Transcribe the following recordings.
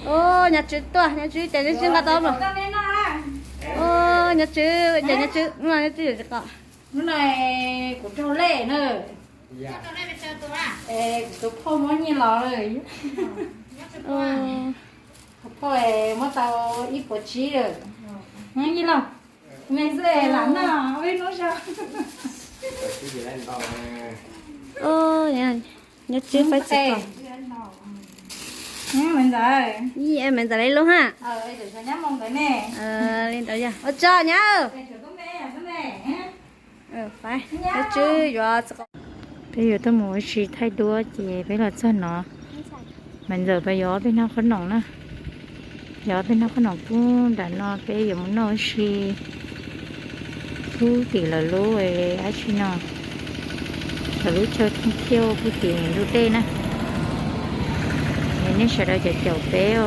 Nyob tswv tuaj, nyob tswv ces nyob tswv nqa tau los. Nyob tswv ces nyob tswv, nyob tswv yuav tsis qos. Hnub no kuv raug lej na. Kuv tus phauj muab nyiaj los lawm. Tus phauj muab tau ib puas tsib lawm. Nyob ib los, me xwb lam noj ib hnub zog. Nyob tswv faib tsis qos. Ib me ntxawm li lub ha. Li ntawd yog ua tsaug nyab. Nyob tswv yuav tsis qos. Peb yuav tuaj mus ua si thaij duab ces peb los txog no. Maiv Ntxawm pab yuav ob peb hnab qhob noom na. Yuav ob peb hnab qhob noom pub nram no peb yuav mus noj ua si pub tim lawv lub dab tsi no, lawv lub chaw thoob thiab pub tim ntug dej na. Es nej sawv daws caum caum peb os.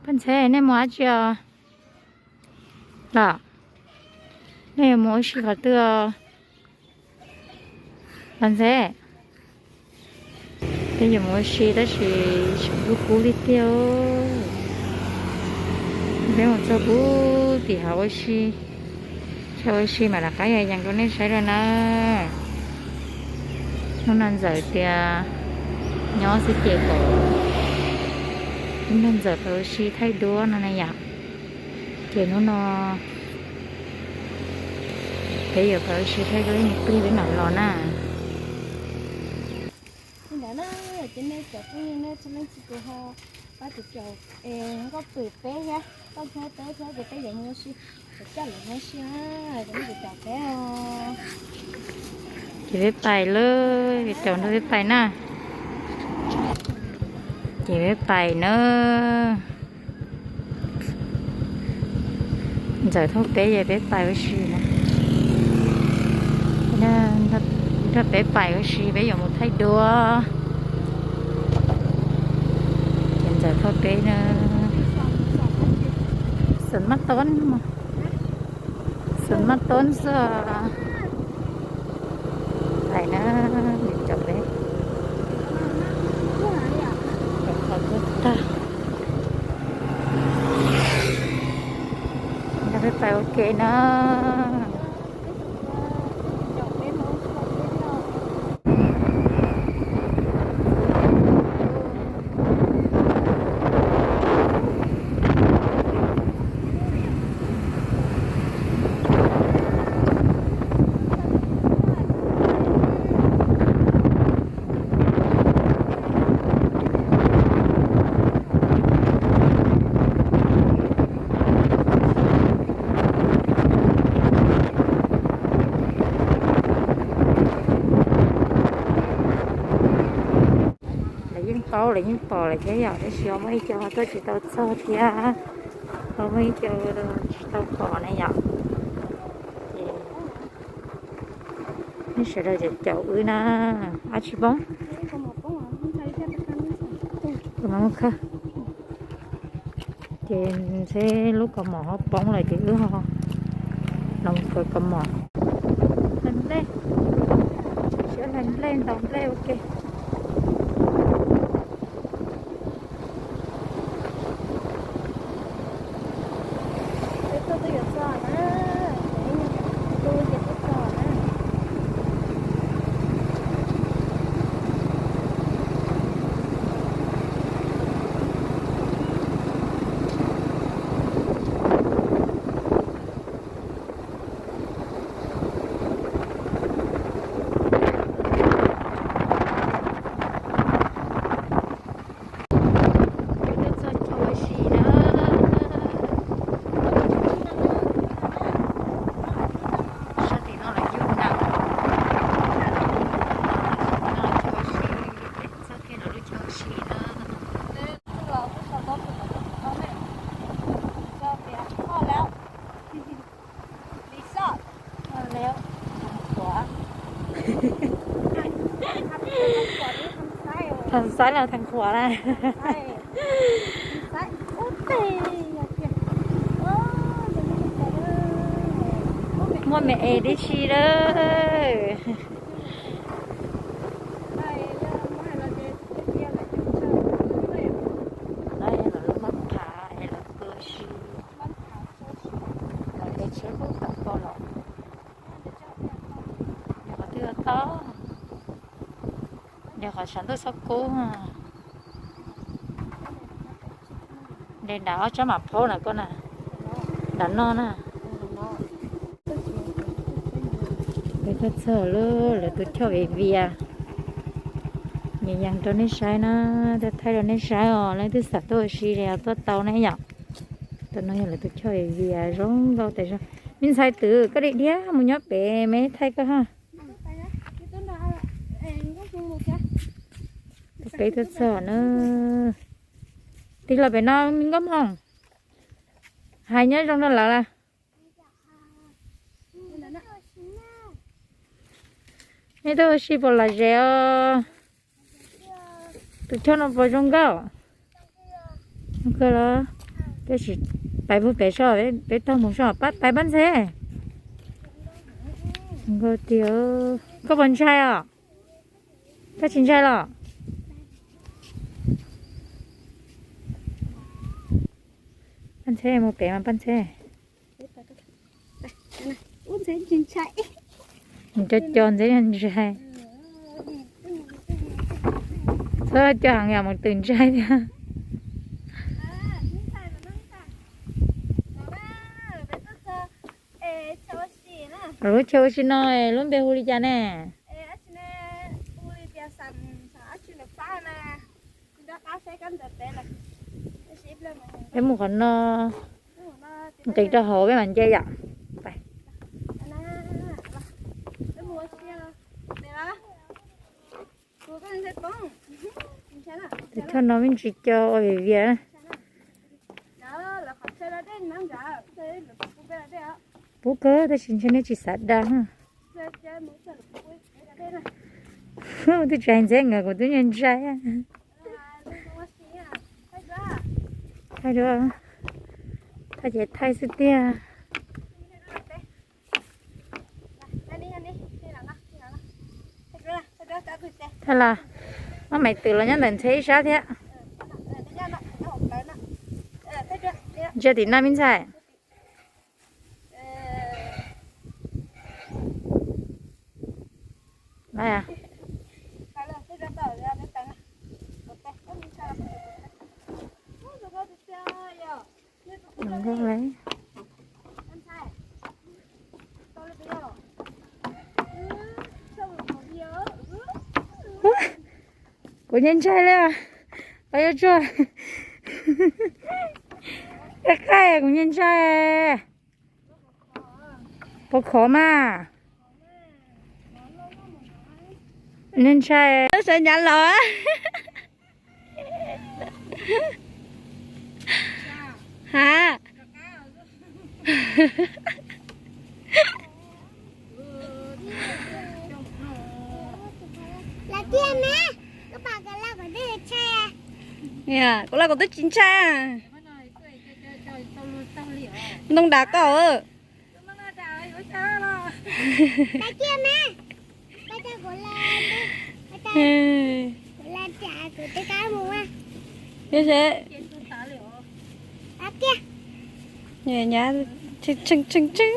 Paj Ntxheb, nej mus dab tsi os? Los, nej yuav mus ua si qhov twg os? Paj Ntxheb, peb yuav mus ua si tab sis tseem kub kub li tiag. Peb mus txog pub tim hav ua si, txog ua si mam rov qab yees rau nej saib dua na. Hnub no Ntxawm tias nyob xwb ces kom hnub no Ntxawm pab ua si thaij duab no na yom. Ces hnub no peb yuav pab ua si thaij duab ib me pliag peb mam los na. Li ntawd na, ces nej cov phooj ywg nej txhua leej txhua tus ho pab tus caum nkauj pwm peb thiab, nkauj Ntxheb peb thiab ces peb yuav mus ua si, coj lawv mus ua si, ces nej tus caum peb os. Ces peb pais lawm, caum nrog peb pais na. Ces peb pais na. Ntxawm thauj peb ces peb pais ua si na. Nrog peb pais ua si peb yuav mus thaij duab. Ces Ntxawm thauj peb na. Xeem maj toob, xeem maj toob xwb. Pais na, caum peb. Tag, peb pais ua ke na. Lawv yeej paub lawv yeej pom lawm thiab yom, tab sis ho muaj ib co ho tuaj tsis tau txog thiab, ho muaj ib co tsis tau pom na yom. Ces nej sawv daws caum caum wb na, ab tsi poob. Ces ntshe lub kaus mom ho poob lawm ces wb ho los mus kawm kaus mom. Hlais nplej, siab hlais nplej ntaus nplej ua ke. Peb tuaj twb yuav txog na, tu ces twb txog na. Thas xaib los thas qhuav na. Muaj me es tib si lawm. Lawv lub mab phav es lawv pw si, lawv peb tsheb kuj tawm koj los, qhov twg tau, qhov sab ntuj txhob kub. Nram ob tsob mam phaub na koj na, nram no na. Peb tuaj txog lawm, lawv tus choj vias vias, nyias yees rau nej saib na, tuaj thaij rau nej saib os, leej twg xav tuaj ua si los tuaj tau ne yom. Tus no yog lawv tus choj vias vias zoo nkauj tas zog. Me ntxhais twg koj dim diag mus nyob pem me thaij koj ha. Peb tuaj txog na. Tig los pem no me nkauj Hmoob, hais nyob zoo rau lawv lawm. Nej tuaj ua si puas lom zem os? Tus choj no puas zoo nkauj? Zoo nkauj los? Peb sim pais puag pem soj, peb taug mus soj, pais pab ntxheb. Zoo nkauj tiag. Koj puas ntshai os? Koj tsis ntshai los? Pab ntxheb mus pem mas pab ntxheb. Mus co co ntxheb ntshai. Txhob co heev yam mus twm ntshai thiab. Lub chaw ua si no lub npe hu li cas ne? Peb mus qhov no, nqis rau hauv peb mam nce yom. Tus choj no me ntsis co ua vias vias. Pub kawg tab sis ntshe nej tsis xav dag. Twb tsis hais ntxheb nkawd kuv twb ntshai ntshai. Thaij dua, thaij ces thaij xwb tiag. Thaij los, muab maiv twm los nyob ntawm ntxheb ib sab thiab. Ntsia tim no me ntxhais. Kuv ntshai ntshai li, qhov yuav tsuag, qab qab kuv ntshai ntshai. Pov khov mas. Ntshai ntshai. Sawv nyav los. Ha. Kuv los kuv twb tsis ntshai. Ntoo dam koj. Nyob seb. Nyab tshee tshee tshee.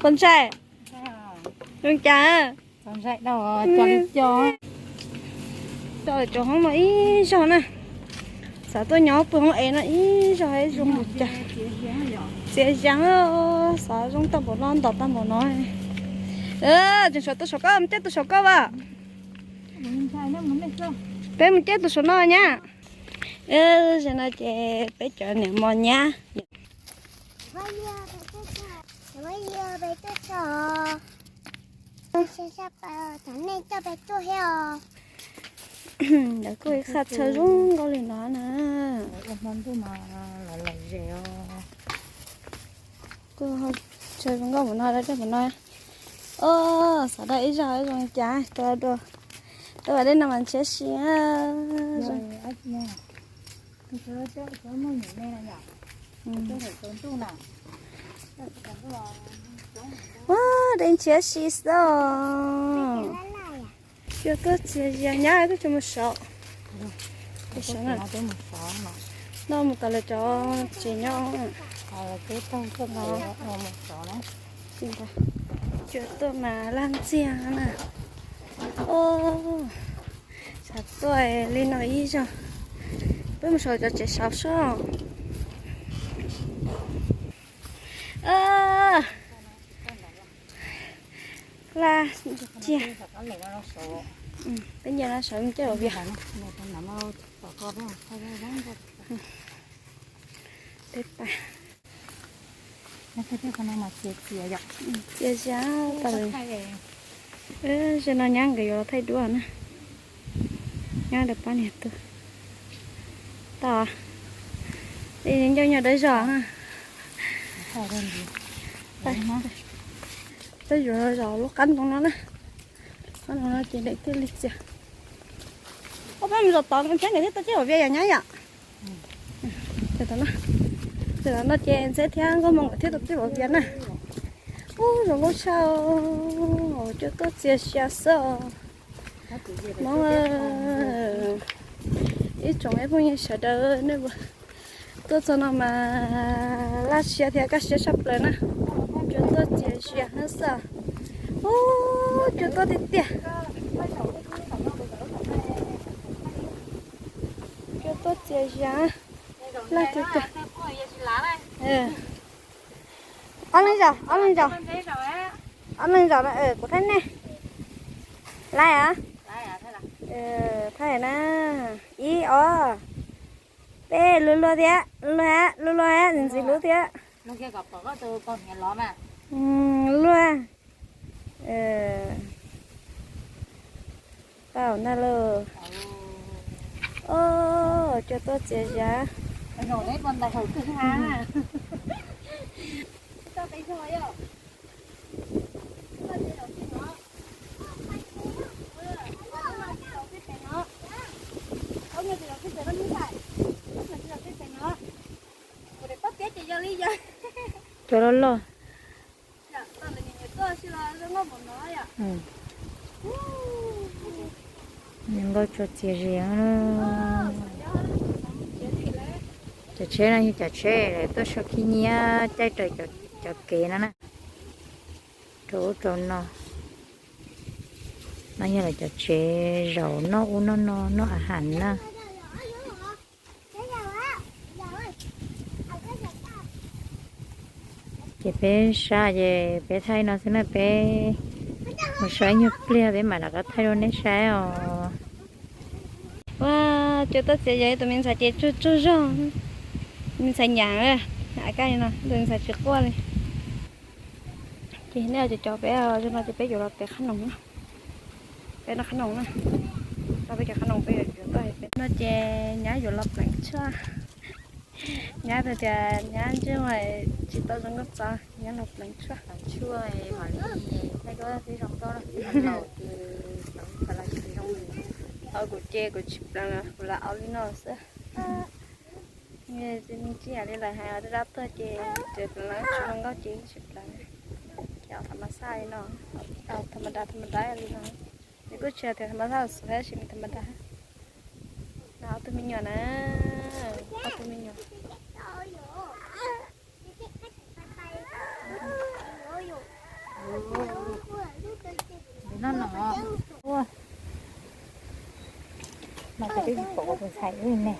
Pov ntshai. Zoo cas? Coj tsoom hoob no ib zaug na. Xav tuaj nyob pw hoob ev no ib zaug zoo mus cas. Txias zeeg, xav zoo tag npaum no, ntom tag npaum no. Tseem saum tus saum koj, mus caij tus saum koj as. Peb mus caij tus saum no nyab. Zaum no ces peb cov niam mos nyab. Ntawd kuj ib qho chaw zoo nkauj li no na. Hmo ntuj mas los lom zem os. Tuaj tsheb zoo nkauj mus no, dab dej mus no. Os, xav dab ib zaug zoo cas tuaj dua, tuaj dej no mas ntshiab si. Ua, dej ntshiab si xwb. Cua tuaj txias zias nyab twb tsis mus sov. Noj mus tas lawv cov tsev nyob. Cua tuaj mas laj ntxiag na. Os, xav tuaj li no ib zaug. Peb mus sov cov tsev saud soj. Laj ntxiag. Peb nyiam no sov coj los vias. Peb pas. Txias zias tas li. Zaum no nyab nkawd yuav los thaij duab na. Nyab lawv pab niag tug tau. Ncauj nyuag dawb zog na. Peb yuav zov lub qab ntoo no na. Qab ntoo no ces daim tiaj li txias. Ua peb mus zov tod no thiab nkawd thiaj tau coj los vias yom nyab yom. Ces tom no ces Ntxheb thiab Nkauj Hmoo nkawd thiaj tau coj los vias na. Ub, zoo nkauj tshaj, cua tuaj txias zias xwb os. Hmoob, ib tsoom ib phooj ywg sawv daws nej puas tuaj txog no mas laj siab thiab kaj siab tshaj plaws na. Cua tuaj txias zias xwb. Ub, cua tuaj tiag tiag. Cua tuaj txias zias, laj tiag tiag. Ob leeg zaum, ob leeg zaum. Ob leeg zaum no kuv thaij nej. Laj os. Thaij na. Ib ob. Peb, luag luag thiab, luag luag, ntxim ntxim hlub thiab. Luag. Tau ntag lauj. Os, cua tuaj txias zias. Cua loj loj. Nkauj cua txias zias. Cov tsheb no yog cov tsheb lawv tuaj so khib nyiab caij raws cov kev no na, rau ub rau no. No yog lawv cov tsev zaum noj ub noj no noj a has na. Ces peb sab ces peb thaij no xwb na, peb mus so ib nyuag pliag peb mam rov qab thaij rau nej saib os. Ua, cua tuaj txias zias, tus me ntxhais ces tsaug tsaug zog, me ntxhais nyam, kaj no tus me ntxhais tsis quaj li. Ces nej cov cov peb zoo no ces peb yuav los pem qab noog na. Peb noj qab noog na. Tau peb cov qab noog peb yuav yuav tuaj pem no ces nyab yuav los pleev tshuaj. Nyab tias nyab ntsej muag tsis tau zoo nkauj txav, nyab los pleev tshuaj. Tshuaj mam li thaij duab thiab zoo nkauj na. Laus ces pleev txav los tsis zoo li. Kuv ces kuv tsis pleev, kuv lam au li no xwb. Tsis yam li lawv hais, dab tuag ces tseem pleev tsis zoo nkauj ces tsis pleev. Ces au tha ma xaj li no, au tha ma da tha ma da li no. Nws kuj tsis hais tias tha ma xaj xus tab sis nws tha ma da. No ob tug me nyuam na, ob tug me nyuam. Mas cov peb pom tus ntxhais ub ne.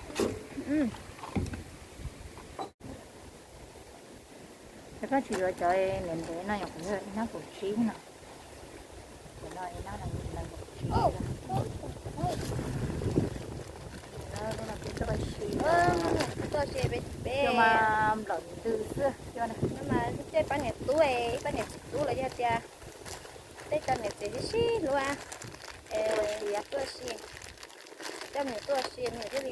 Ces koj tsis yuav cov ntev ntev no yog kuv yog ib hnab kaum tsib no. Cov no ib hnab no yog kaum tsib. Cua mas nplawm ntws xwb. Cua mas tej pab niam tub, ib pab niam txiv tub los yog tias tej cov niam txiv sib sib hlub, tuaj si, coj me nyuam tuaj si me nyuam thiaj li.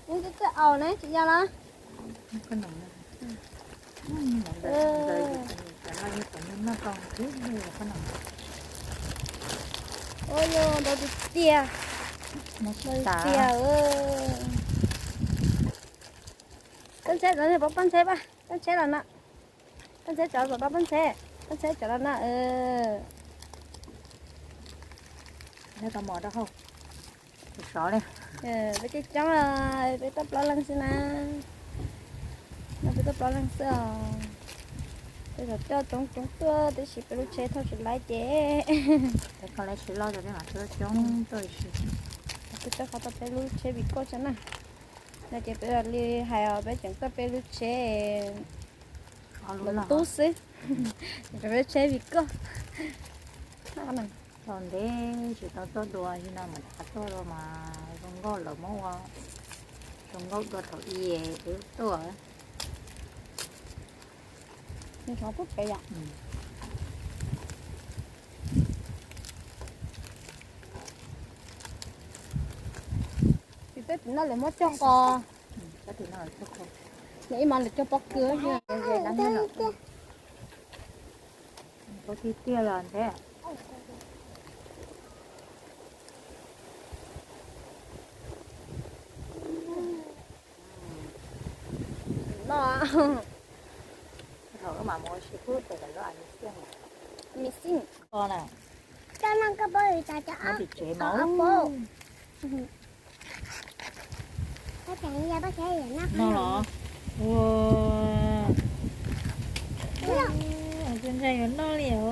Twb twb aus na tsis yog los. Ua yog ntau tiag tiag. Tiag. Koj ntsheb, pab pab ntsheb, pab ntsheb los no. Pab ntsheb cov, pab pab ntsheb, pab ntsheb cov los no. Peb coob coob, peb tuaj plaub leeg xwb na. No peb tuaj plaub leeg xwb os. Peb cov coj coob coob tuaj tab sis peb lub tsheb thauj tsis laib ces. Peb coj qhov tau peb lub tsheb vim koj tsav na. No ces peb li hais os, peb tseem tuaj peb lub tsheb tub xwb. Peb tsheb vim koj. Tau ntev tsis tau tuaj dua li no mas rov qab tuaj dua mas zoo nkauj lawm muab ua zoo nkauj dua thaum ub tuaj. Ib mas lawv cog pob kws. Tiag tiag los nthe. No. Thaum wb mam mus ua si kub ces lawv lub a mi xij. Mi xij. Koj na. Koj no koj paub li cas cov ob peb. No los. Ua, ntshai yuav noj li os.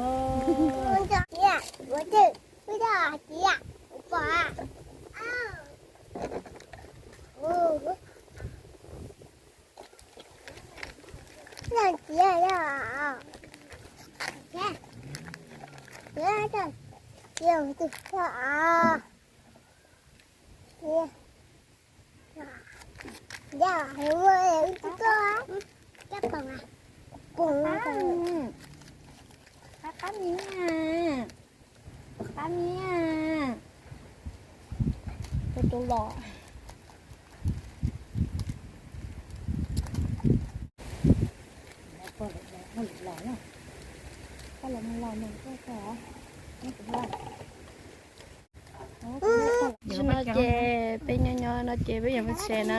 Qab qab mi, qab mi, tus tus los. Los los. Tam sim no ces peb nyob nyob no ces peb yuav mus tsev na.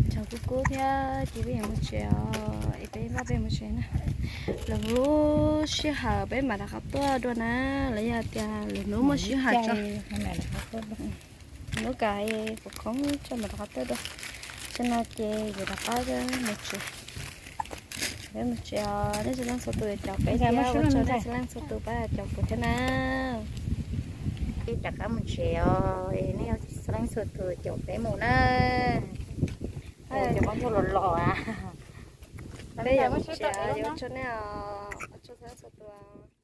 Tshav kub kub thiab ces peb yuav mus tsev os, es peb npaj peb mus tsev na. Lwm lub sij hawm peb mam rov qab tuaj dua na, los yog tias lwm hnub muaj sij hawm tso. Lub kav kuv khoob tso mam rov qab tuaj dua. Tam sim no ces yuav rov qab mus tsev. Peb mus tsev os, nej txhua leej txhua tus caum peb thiab, ua tsaug nej txhua leej txhua tus pab caum kuv thiab na. Peb rov qab mus tsev os, nej txhua leej txhua tus caum peb mus na. Cov pab ntsuag los los. Peb yuav mus tsev, ua tsaug nej os, ua tsaug txhua leej txhua tus.